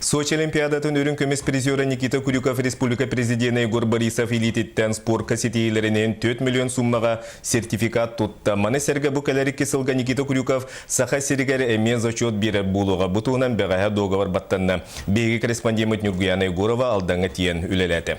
Сочи Олимпиадатын үрүҥ көмүс призера Никита Крюков республика президенэ Егор Борисов илиититтэн спорка ситиһиилэринэн 4 миллион суммаҕа сертификат тутта. Маны сэргэ бу кэлэр икки сылга Никита Крюков Саха сиригэр эмиэ зачет биэрэр буолуоҕа. Бу туһунан бэҕэһээ дуогабар баттанна. Биһиги корреспондеммыт Ньургуяна Егорова Алдаҥҥа тиийэн үлэлээтэ.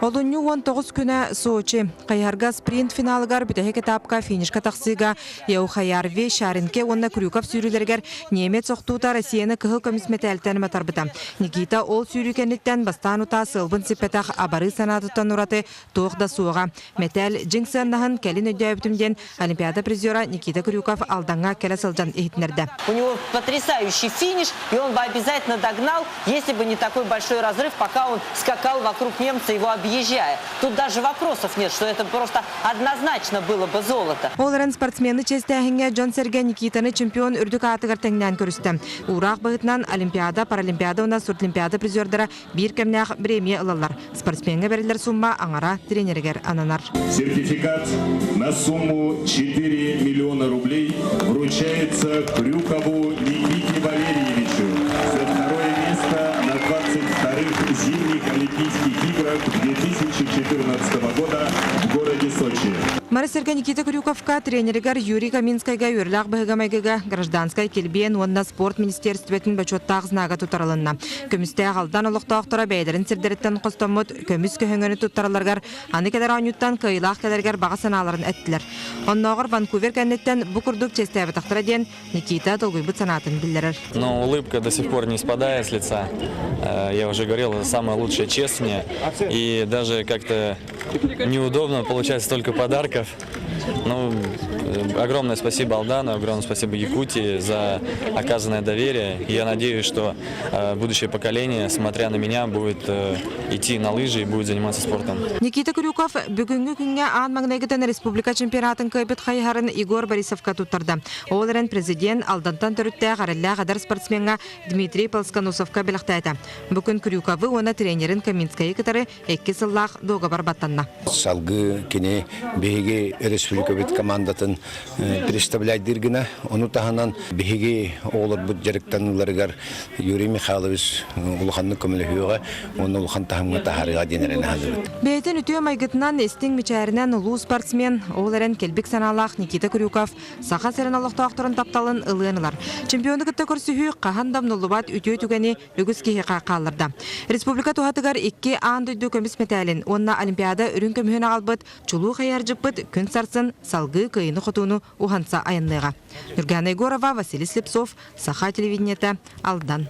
Олунньу 19 күнэ Сочи. Хайыһарга спринт финалыгар бүтэһик этапка финишка тахсыыга Еухаярви, Шаринке уонна Крюков сүүрүүлэригэр немец охтуута Россияны кыһыл көмүс мэтээлтэн матарбыта. Никита ол сүүрүү кэнниттэн бастаан утаа сыалбын сиппэтэх абарыы санаатыттан ураты туох да суоҕа. Мэтээл дьиҥ сыаннаһын кэлин өйдөөбүтүм диэн Олимпиада призера Никита Крюков Алдаҥҥа кэлэ сылдьан иһитиннэрдэ. У него потрясающий финиш, и он бы обязательно догнал, если бы не такой большой разрыв, пока он скакал вокруг немца, его объезжая. Тут даже вопросов нет, что это просто однозначно было бы золото. Ол эрэн спортсмены чиэстээһиҥҥэ дьон-сэргэ Никитаны чемпион үрдүк аатыгар тэҥнээн көрүстэ. Уураах быһыытынан Олимпиада, Паралимпиада уонна Сурдлимпиада призердара биир кэмнээх бириэмийэ ылаллар. Спортсмеҥҥа бэриллэр сумма аҥара тренеригэр ананар. Сертификат на сумму 4 миллиона рублей вручается Крюкову Никите Валерьевичу за второе место на 22-х зимних Олимпийских играх 2014 года в городе Сочи. Мары сиргэ Никита Крюковка тренеригэр Юрий Каминскайга үөрлээх быһыга-майгыга гражданскай килбиэн уонна спорт министиэристибэтин бочуоттаах знага тутарылынна. Көмүстээх Алдан олохтоохторо бэйэлэрин сирдэриттэн хостоммут көмүс көһөҥөнү туттаралларыгар аны кэлэр оонньууттан кыайыылаах кэлэригэр баҕа санааларын эттилэр. Оннооҕор Ванкувер кэнниттэн бу курдук чиэстээбэтэхтэрэ диэн Никита долгуйбут санаатын биллэрэр. Но улыбка до сих пор не спадает с лица. Я уже говорил, это самое лучшее чествование. И даже как-то неудобно получать столько подарков. Ну, огромное спасибо Алдану, огромное спасибо Якутии за оказанное доверие. Я надеюсь, что будущее поколение, смотря на меня, будет идти на лыжи и будет заниматься спортом. Никита Крюков бүгүҥҥү күҥҥэ аан маҥнайгытын республика чемпионатын кыайбыт хайыһарын Егор Борисовка туттарда. Ол эрэн президент Алдантан төрүттээх эрэллээх эдэр спортсмеҥҥа Дмитрий Полсконосовка бэлэхтээтэ. Бу күн Крюковы уонна тренерин Каминскайы кытары икки сыллаах дуогабар баттанна. Салгыы кини биһиги республикабыт командатын представляйдыыр гына, ону таһынан биһиги оҕолорбут дьарыктаныыларыгар Юрий Михайлович улаханнык көмөлөһүөҕэ уонна улахан таһымҥа таһаарыаҕа диэн эрэнэ саныыбыт. Бэйэтин үтүө майгытынан, истиҥ мичээринэн улуу спортсмен, ол эрэн кэлбик санаалаах Никита Крюков Саха сирин олохтоохторун тапталын ылыан ылар. Чемпиону кытта көрсүһүү хаһан да умнуллубат үтүө түгэни үгүс киһиэхэ хаалларда. Республика туһатыгар икки аан дойду көмүс мэтээлин уонна Олимпиада үрүҥ көмүһүн аҕалбыт чулуу хайыһардьыппыт күн сарсын салгыы кыайыыны-хотууну уһанса айанныаҕа. Нюргана Егорова, Василий Слепцов, Саха телевидениета, Алдан.